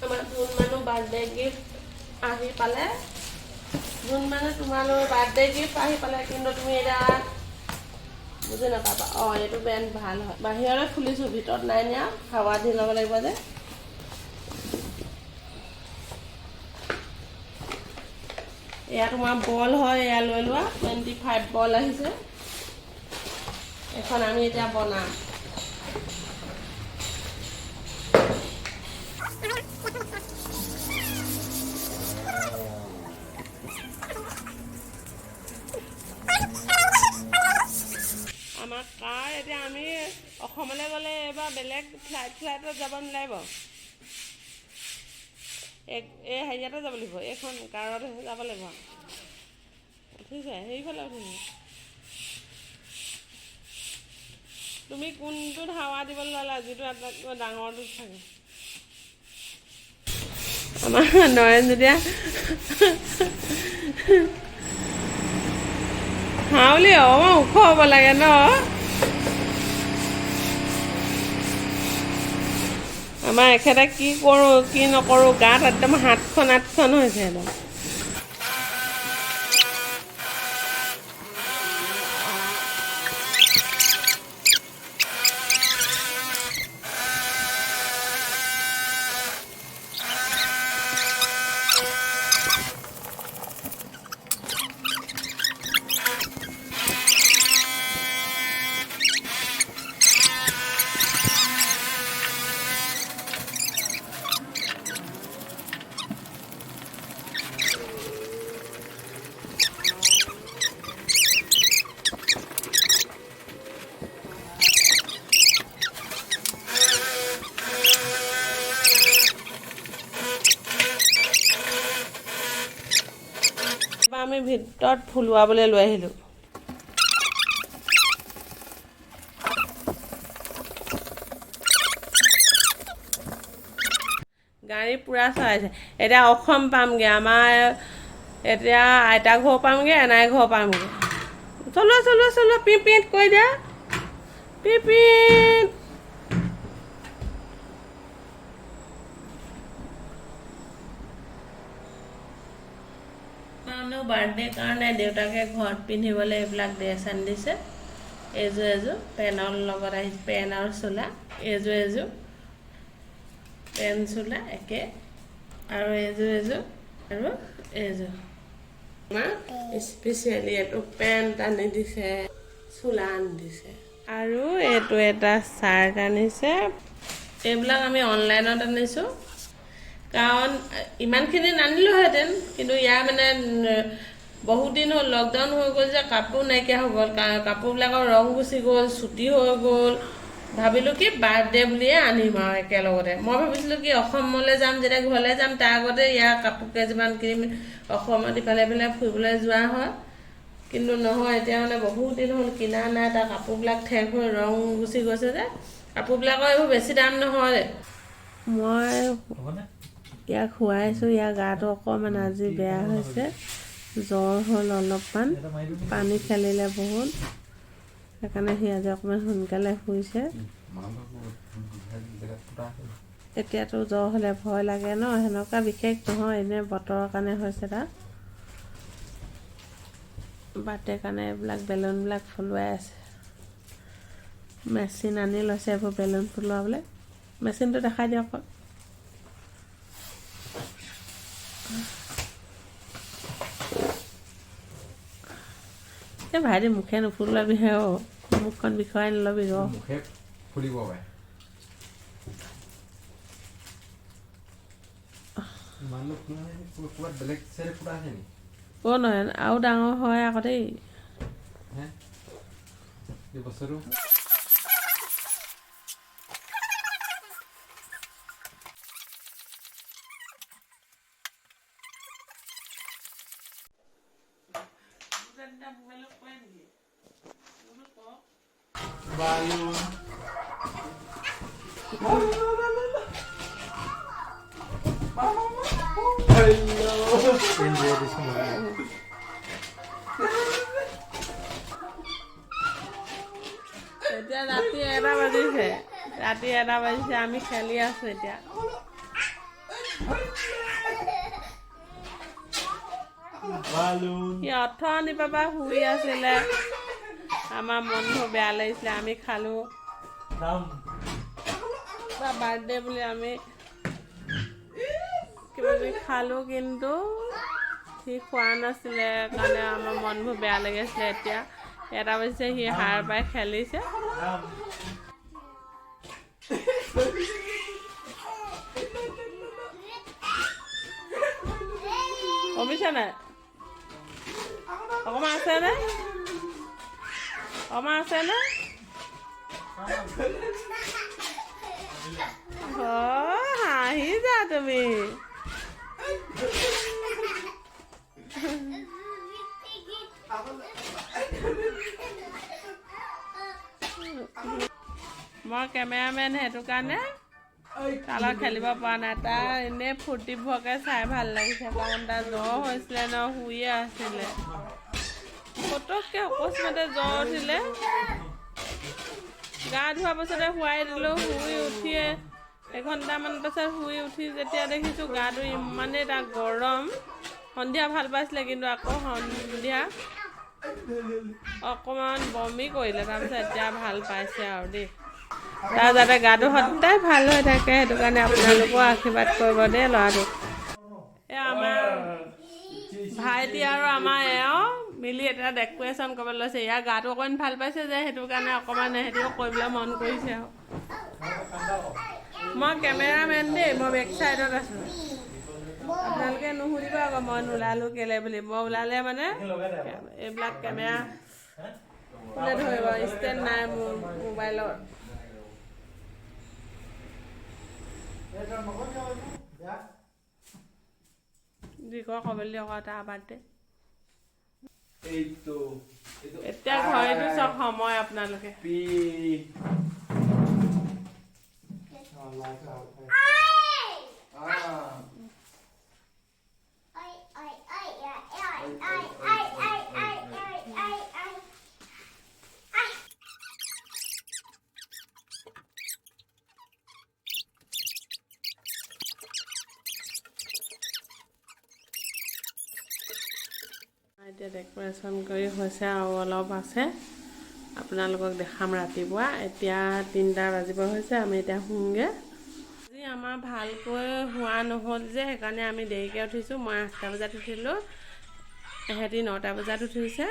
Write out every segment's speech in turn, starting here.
আমাৰ ধুন মানুহ বাৰ্থডে গিফ্ট আহি পালে। ধুন মানে তোমালৈ বাৰ্থডে গিফ্ট আহি পালে, কিন্তু তুমি এতিয়া বুজি নাপাবা। অঁ, এইটো ব্ৰেণ্ড ভাল হয়। বাহিৰলৈ খুলিছোঁ, ভিতৰত নাই নিয়া। হাৱা দি ল'ব লাগিব যে। এয়া তোমাৰ বল হয়, এয়া লৈ লোৱা। 25 বল আহিছে। এখন আমি এতিয়া বনাম। আমাৰ কাৰ এতিয়া আমি অসমলৈ গ'লে এইবাৰ বেলেগ ফ্লাইটত যাব নালাগিব। এই হেৰিয়াতে যাব লাগিব, এইখন কাৰত যাব লাগিব। উঠিছে, সেইফালে উঠিছে। তুমি কোনটোত হাৱা দিবলৈ ল'লা? যিটো আটাইতকৈ ডাঙৰটোত থাকে। আমাৰ নৰেন যেতিয়া হাউলি অকণমান ওখ হ'ব লাগে ন। আমাৰ এখেতে কি কৰোঁ কি নকৰোঁ, গাত একদম সাতখন আঠখন হৈছে একদম। এবাৰ আমি ভিতৰত ফুলোৱাবলৈ লৈ আহিলোঁ। গাড়ী পূৰা চলাইছে। এতিয়া অসম পামগৈ। আমাৰ এতিয়া আইতা ঘৰ পামগৈ, এনাই ঘৰ পামগৈ। চলোৱা, চলোৱা, চলোৱা। পি পিট কৈ দিয়া, পি পিট। মানুহ বাৰ্থডে কাৰণে দেউতাকে ঘৰত পিন্ধিবলৈ এইবিলাক ড্ৰেছ আনি দিছে। এইযোৰ এযোৰ পেনৰ লগত আহিছে, পেণ্ট আৰু চোলা। এইযোৰ এযোৰ পেণ্ট চোলা একে আৰু এইযোৰ এযোৰ আৰু এইযোৰ। আমাৰ স্পেচিয়েলি এইটো পেণ্ট আনি দিছে, চোলা আনি দিছে আৰু এইটো এটা চাৰ্ট আনিছে। এইবিলাক আমি অনলাইনত আনিছোঁ, কাৰণ ইমানখিনি নানিলোহেঁতেন, কিন্তু ইয়াৰ মানে বহুত দিন হ'ল, লকডাউন হৈ গ'ল যে, কাপোৰ নাইকিয়া হৈ গ'ল। কাপোৰবিলাকৰ ৰং গুচি গ'ল, চুটি হৈ গ'ল। ভাবিলোঁ কি বাৰ্থডে বুলিয়ে আনিম আৰু একেলগতে। মই ভাবিছিলোঁ কি অসমলৈ যাম যেতিয়া, ঘৰলৈ যাম, তাৰ আগতে ইয়াৰ কাপোৰ কেইযোৰমান কিনিম। অসমত ইফালে ইফালে ফুৰিবলৈ যোৱা হয়, কিন্তু নহয়, এতিয়া মানে বহুত দিন হ'ল কিনা নাই। তাৰ কাপোৰবিলাক ঠেক হৈ ৰং গুচি গৈছে যে। কাপোৰবিলাকৰ এইবোৰ বেছি দাম নহয়। মই ইয়াক খুৱাইছোঁ। ইয়াৰ গাটো অকণমান আজি বেয়া হৈছে, জ্বৰ হ'ল অলপমান। পানী খেলিলে বহুত, সেইকাৰণে সি আজি অকণমান সোনকালে শুইছে। এতিয়াতো জ্বৰ হ'লে ভয় লাগে ন। সেনেকুৱা বিশেষ নহয়, এনেই বতৰৰ কাৰণে হৈছে। তাৰ বাৰ্থডে কাৰণে এইবিলাক বেলুনবিলাক ফুলোৱাই আছে। মেচিন আনি লৈছে এইবোৰ বেলুন ফুলোৱাবলৈ। মেচিনটো দেখাই দিয়ক। এই ভাইটি, মুখে নুফুলাবি হে। অ', মুখখন বিষুৱাই নল'বি ৰ। মুখে ফুলিব পাৰে। ইমানো ফুলা নাই, ক'ৰবাত বেলেগ চাইডে ফুটা আছে নেকি? অ' নহয়, আৰু ডাঙৰ হয় আকৌ দেই। হে, এই বস্তুটো। Balloon. Hello. এতিয়া ৰাতি 1টা বাজিছে, ৰাতি 1টা বাজিছে, আমি খেলি আছো এতিয়া। বালুন। সি অথনিৰ পৰা শুই আছিলে, আমাৰ মনবোৰ বেয়া লাগিছিলে। আমি খালোঁ দাম। বাৰ্থডে বুলি আমি কিবা কিবি খালোঁ, কিন্তু সি খোৱা নাছিলে কাৰণে আমাৰ মনবোৰ বেয়া লাগি আছিলে। এতিয়া 1টা বাজিছে, সি সাৰ পাই খেলিছে। দাম। কমিছে নাই? অকণমান আছে নে? অকণমান আছে নে? অ' হাঁহি যা তুমি। মই কেমেৰামেন, সেইটো কাৰণে তাৰ লগত খেলিব পৰা নাই। তাৰ এনেই ফূৰ্তিবোৰকে চাই ভাল লাগিছে, কাৰণ তাৰ জ্বৰ হৈছিলে ন, শুইয়ে আছিলে। পটককৈ অকস্মাতে জ্বৰ উঠিলে, গা ধোৱাৰ পাছতে শুৱাই দিলোঁ। শুই উঠিয়ে এঘণ্টামান পাছত শুই উঠি যেতিয়া দেখিছোঁ গাটো ইমানেই তাৰ গৰম। সন্ধিয়া ভাল পাইছিলে, কিন্তু আকৌ সন্ধিয়া অকণমান বমি কৰিলে। তাৰপিছত এতিয়া ভাল পাইছে আৰু দেই। তাৰ যাতে গাটো সদায় ভাল হৈ থাকে, সেইটো কাৰণে আপোনালোকেও আশীৰ্বাদ কৰিব দেই ল'ৰাটোক। এই আমাৰ ভাইটি আৰু আমাৰ এওঁ মিলি এটা ডেক'ৰেশ্যন কৰিবলৈ লৈছে। ইয়াৰ গাটো অকণমান ভাল পাইছে যে, সেইটো কাৰণে অকণমান সিহঁতিও কৰিবলৈ মন কৰিছে আৰু। মই কেমেৰামেন দেই, মই বেক চাইডত আছোঁ। আপোনালোকে নুসুধিব আকৌ মই নোলালোঁ কেলৈ বুলি। মই ওলালে মানে এইবিলাক কেমেৰা কোনে ধৰিব? ষ্টেণ্ড নাই মোৰ মোবাইলৰ। যি কয় ক'বলৈ দিয়ক আৰু তাৰ বাদ দে। এইটো এইটো। এতিয়া ঘড়ীটো চাওক সময় আপোনালোকে। পি। এতিয়া ডেক'ৰেশ্যন কৰি হৈছে আৰু অলপ আছে, আপোনালোকক দেখাম ৰাতিপুৱা। এতিয়া 3টা বাজিব হৈছে, আমি এতিয়া শুমগৈ। আজি আমাৰ ভালকৈ হোৱা নহ'ল যে, সেইকাৰণে আমি দেৰিকৈ উঠিছোঁ। মই 8টা বজাত উঠিলোঁ, এহেঁতি 9টা বজাত উঠিছে।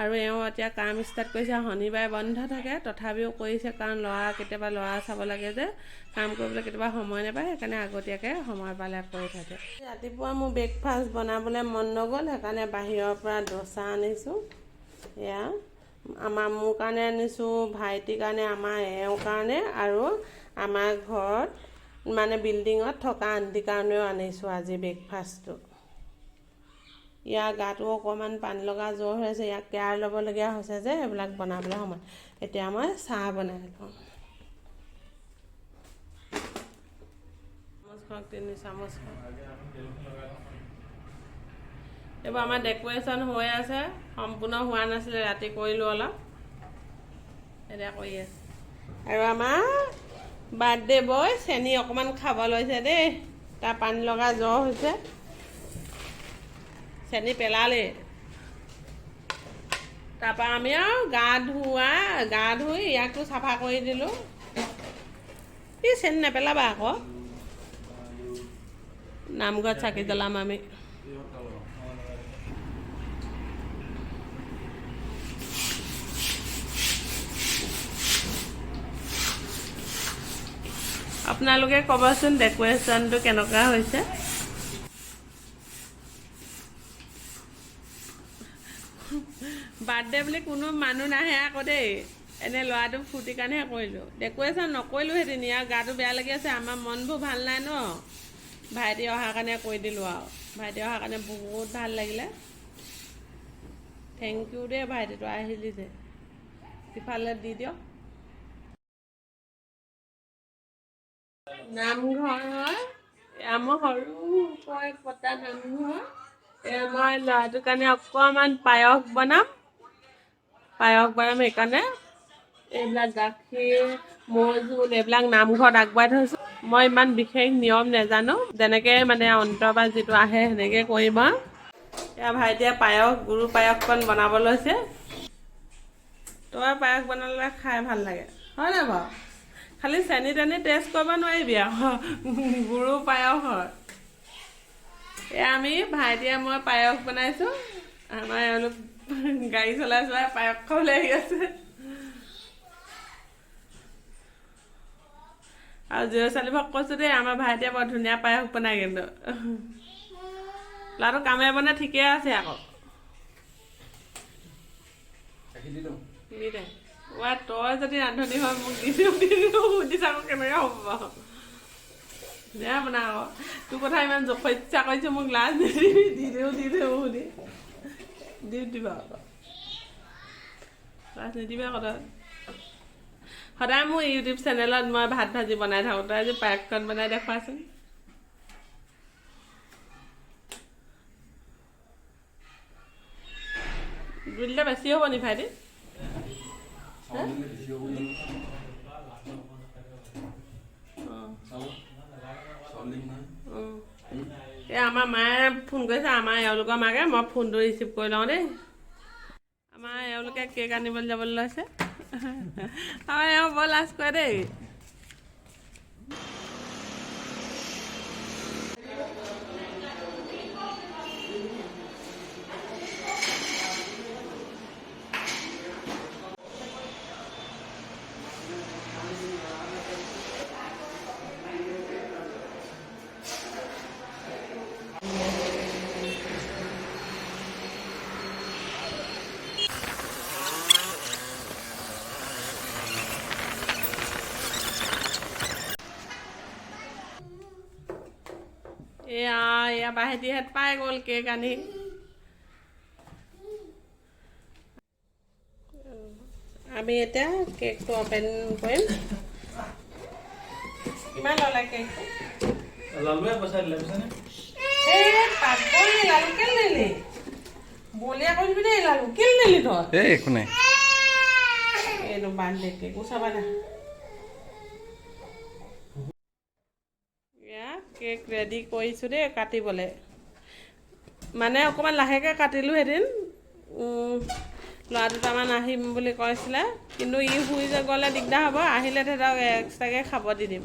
আৰু এওঁ এতিয়া কাম ষ্টাৰ্ট কৰিছে। শনিবাৰে বন্ধ থাকে, তথাপিও কৰিছে, কাৰণ ল'ৰা কেতিয়াবা ল'ৰা চাব লাগে যে, কাম কৰিবলৈ কেতিয়াবা সময় নাপায়, সেইকাৰণে আগতীয়াকৈ সময় পালে কৰি থাকে। ৰাতিপুৱা মোৰ ব্ৰেকফাষ্ট বনাবলৈ মন নগ'ল, সেইকাৰণে বাহিৰৰ পৰা দোচা আনিছোঁ। এয়া আমাৰ মোৰ কাৰণে আনিছোঁ, ভাইটিৰ কাৰণে, আমাৰ এওঁৰ কাৰণে, আৰু আমাৰ ঘৰত মানে বিল্ডিঙত থকা আণ্টিৰ কাৰণেও আনিছোঁ আজি ব্ৰেকফাষ্টটো। ইয়াৰ গাটো অকণমান পানী লগা জ্বৰ হৈ আছে, ইয়াক কেয়াৰ ল'বলগীয়া হৈছে যে, সেইবিলাক বনাবলৈ সময়। এতিয়া মই চাহ বনাই লওঁ। চামুচ খাওক, 3 চামুচ খাওক। এইবোৰ আমাৰ ডেক'ৰেশ্যন হৈ আছে, সম্পূৰ্ণ হোৱা নাছিলে, ৰাতি কৰিলোঁ অলপ, এতিয়া কৰি আছে। আৰু আমাৰ বাৰ্থডে বয় চেনি অকণমান খাব লৈছে দেই, তাৰ পানী লগা জ্বৰ হৈছে, চেনি পেলালেই। তাৰপৰা আমি আৰু গা ধুই ইয়াকো চাফা কৰি দিলোঁ। ই চেনি নেপেলাবা আকৌ, নামঘৰত চাকি জ্বলাম আমি। আপোনালোকে ক'বচোন ডেক'ৰেশ্যনটো কেনেকুৱা হৈছে। বাৰ্থডে বুলি কোনো মানুহ নাহে আকৌ দেই, এনেই ল'ৰাটো ফূৰ্তিৰ কাৰণেহে কৰিলোঁ, ডেক'ৰেশ্যন নকৰিলোঁ সেইদিন। ইয়াৰ গাটো বেয়া লাগি আছে, আমাৰ মনবোৰ ভাল নাই ন, ভাইটি অহাৰ কাৰণে কৰি দিলোঁ আৰু। ভাইটি অহাৰ কাৰণে বহুত ভাল লাগিলে, thank U দেই ভাইটিটো আহিলি যে। সিফালে দি দিয়ক। নামঘৰ হয়, আমাৰ সৰুকৈ পতা নামঘৰ। এয়া মই ল'ৰাটোৰ কাৰণে অকণমান পায়স বনাম, পায়স বনাম, সেইকাৰণে এইবিলাক গাখীৰ, মৌ জোল এইবিলাক নামঘৰত আগবঢ়াই থৈছোঁ। মই ইমান বিশেষ নিয়ম নাজানো, যেনেকৈ মানে অন্তৰ পৰা যিটো আহে সেনেকৈ কৰিম আৰু। এয়া ভাইটিয়ে পায়স, গুৰু পায়সকণ বনাব লৈছে। তই পায়স বনালে খাই ভাল লাগে, হয় নাই বাৰু? খালি চেনি তেনি টেষ্ট কৰিব নোৱাৰিবি আৰু, গুৰু পায়স হয়। এয়া আমি ভাইটিয়ে মই পায়স বনাইছোঁ। আমাৰ এওঁলোক গাড়ী চলাই চলাই পায়স খাবলৈ আহি আছে। আৰু জিৰ' চালিভক কৈছোঁ দেই, আমাৰ ভাইটিয়ে বৰ ধুনীয়া পায়স বনায়। কিন্তু ল'ৰাটো কামে বনে ঠিকে আছে আকৌ। গাখীৰ দি দিওঁ। দি দে। ৱা, তই যদি ৰান্ধনি হয় মোক দি দিওঁ দি দিওঁ সুধিছ আকৌ, কেনেকৈ হ'ব বাৰু? ধুনীয়া বনা আকৌ। তোৰ কথা ইমান জপস্যা কৰিছোঁ, মোক লাজ নিদিবি। দি দিওঁ দি দিওঁ সুধি দি দিবা আকৌ, লাজ নিদিবি আকৌ। তই সদায় মোৰ ইউটিউব চেনেলত মই ভাত ভাজি বনাই থাকোঁ, তই আজি পায়সকণ বনাই দেখুৱাচোন। 2 লিটাৰ বেছি হ'ব নি ভাইটি? চাউল দিলে বেছি হ'ব নেকি? অঁ। চাউল চাউল দিম নহয়। এই আমাৰ মায়ে ফোন কৰিছে, আমাৰ এওঁলোকৰ মাকে। মই ফোনটো ৰিচিভ কৰি লওঁ দেই। আমাৰ এওঁলোকে কেক আনিবলৈ যাবলৈ লৈছে। আমাৰ এওঁ বৰ লাজ কৰে দেই। এয়া এয়া বাহেতিহঁত পাই গ'ল কেক আনি। আমি এতিয়া কেকটো অ'পেন কৰিম। কিমান ল'লে কেকটো? লালুৱে পইচা দিলে, বুজিছানে? এই পাগলী, লালু কেলে নিলি? বলিয়া কৰিবি দেই। লালু, কেলে নিলি তই? এই একো নাই। এইটো বাৰ্থডে কেক, চাবা না। এয়া কেক ৰেডি কৰিছোঁ দেই কাটিবলৈ। মানে অকণমান লাহেকৈ কাটিলোঁ সেইদিন। ল'ৰা দুটামান আহিম বুলি কৈছিলে, কিন্তু ই শুই গ'লে দিগদাৰ হ'ব। আহিলে তেহেঁতক এক্সট্ৰাকৈ খাব দি দিম।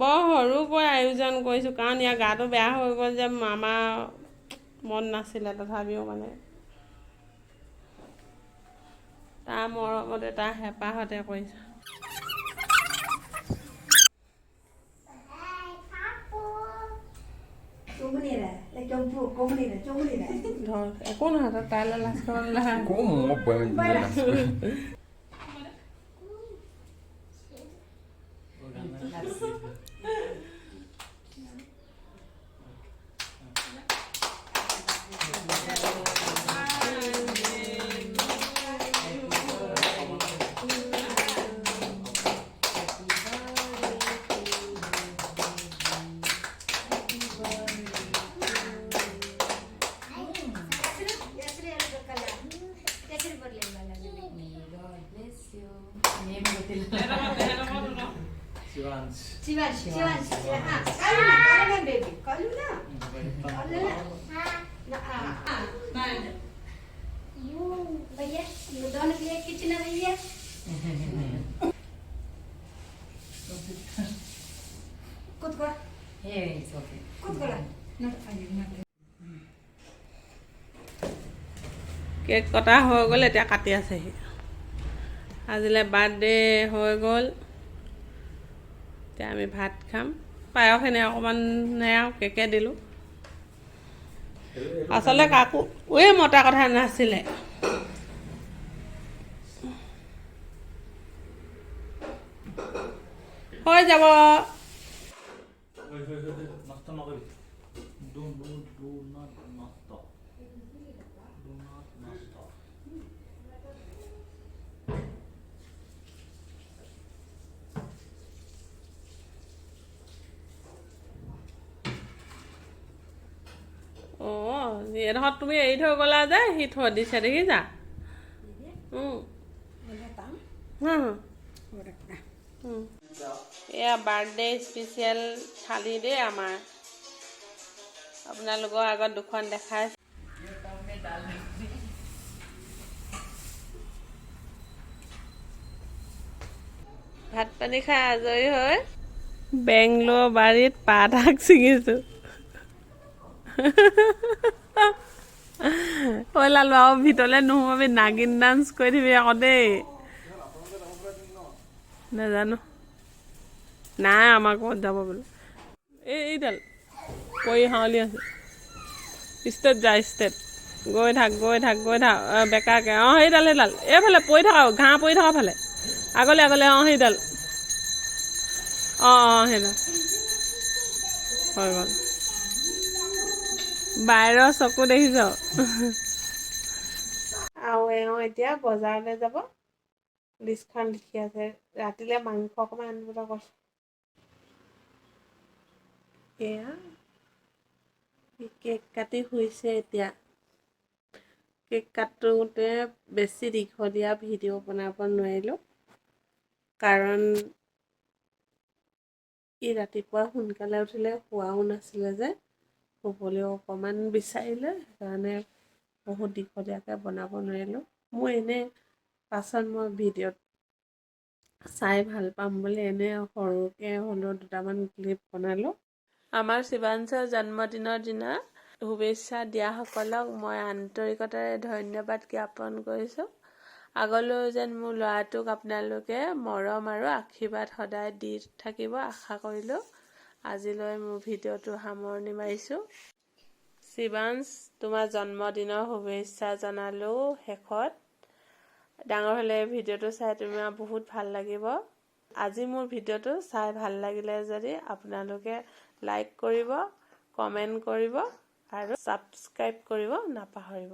বৰ সৰুকৈ আয়োজন কৰিছোঁ, কাৰণ ইয়াৰ গাটো বেয়া হৈ গ'ল যে। আমাৰ মন নাছিলে, তথাপিও মানে তাৰ মৰমতে, তাৰ হেঁপাহতে কৰিছোঁ। ধৰ, একো নহয়, তই তাইলৈ লাজ কৰিব নালাগে। কম মই লাজ কৰিম। ನೇಮ್ ಗೊತ್ತಿಲ್ಲ. ಶಿವಾಂಶ್. ಶಿವಾಂಶ್, ಶಿವಾಂಶ್. ಹಾ, ಕಲುನ ಕಲುನ ಬೇಬಿ, ಕಲುನ ಕಲುನ. भैया, दोनों के लिए किचन है भैया। ಕೂತ್ಕೋ. ಏ, it's okay. ಕೂತ್ಕೊಳ್ಳ. কেক কটা হৈ গ'ল, এতিয়া কাটি আছেহি। আজিলৈ বাৰ্থডে হৈ গ'ল। এতিয়া আমি ভাত খাম। পায়স এনে অকণমান আৰু কেকে দিলোঁ। আচলতে কাকোৱে মতা কথা নাছিলে। হৈ যাব। নষ্ট নকৰিবি। Do do do not নষ্ট, do not নষ্ট। অঁ। এডোখৰত তুমি এৰি থৈ গ'লা যে, সি থৈ দিছে, দেখিছা? হুম। হুম। এয়া বাৰ্থডে স্পেচিয়েল থালি দেই আমাৰ। আপোনালোকৰ আগত দুখন দেখাই। ভাত পানী খাই আজৰি হৈ বেংগলোৰ বাৰীত পাত শাক ছিঙিছোঁ। ঐ লালু, আৰু ভিতৰলৈ নোসোমাবি, নাগিন ডান্স কৰি দিবি আকৌ দেই। নাজানো, নাই আমাৰ ক'ত যাব বোলে। এই এইডাল পৰি হাউলি আছে। ষ্টেট যা, ষ্টেট গৈ থাক, গৈ থাক, গৈ থাক। বেকাকে। অঁ, সেইডাল, সেইডাল এইফালে পৰি থকা, ঘাঁহ পৰি থকা ফালে আগলে আগলে। অঁ, সেইডাল। অঁ অঁ সেইডাল হৈ গ'ল। বাহিৰৰ চকু দেখিছ। আৰু এওঁ এতিয়া বজাৰলৈ যাব, লিষ্টখন লিখি আছে। ৰাতিলৈ মাংস অকণমান আনিবলৈ কৈছে। এয়া কেক কাটি হৈছে এতিয়া। কেক কাটোতে বেছি দীঘলীয়া ভিডিঅ' বনাব নোৱাৰিলোঁ, কাৰণ ই ৰাতিপুৱা সোনকালে উঠিলে, শোৱাও নাছিলে যে, শুবলৈও অকণমান বিচাৰিলে, সেইকাৰণে বহুত দীঘলীয়াকৈ বনাব নোৱাৰিলোঁ। মোৰ এনেই পাছত মই ভিডিঅ'ত চাই ভাল পাম বুলি এনেই সৰুকৈ হ'লেও দুটামান ক্লিপ বনালোঁ। আমাৰ শিৱাঞ্চৰ জন্মদিনৰ দিনা শুভেচ্ছা দিয়াসকলক মই আন্তৰিকতাৰে ধন্যবাদ জ্ঞাপন কৰিছোঁ। আগলৈও যেন মোৰ ল'ৰাটোক আপোনালোকে মৰম আৰু আশীৰ্বাদ সদায় দি থাকিব, আশা কৰিলোঁ। আজিলৈ মোৰ ভিডিঅ'টো সামৰণি মাৰিছোঁ। শিৱাঞ্চ, তোমাৰ জন্মদিনৰ শুভেচ্ছা জনালোঁ শেষত। ডাঙৰ হ'লে ভিডিঅ'টো চাই তোমাৰ বহুত ভাল লাগিব। আজি মোৰ ভিডিঅ'টো চাই ভাল লাগিলে যদি আপোনালোকে লাইক কৰিব, কমেণ্ট কৰিব আৰু ছাবস্ক্ৰাইব কৰিব নাপাহৰিব।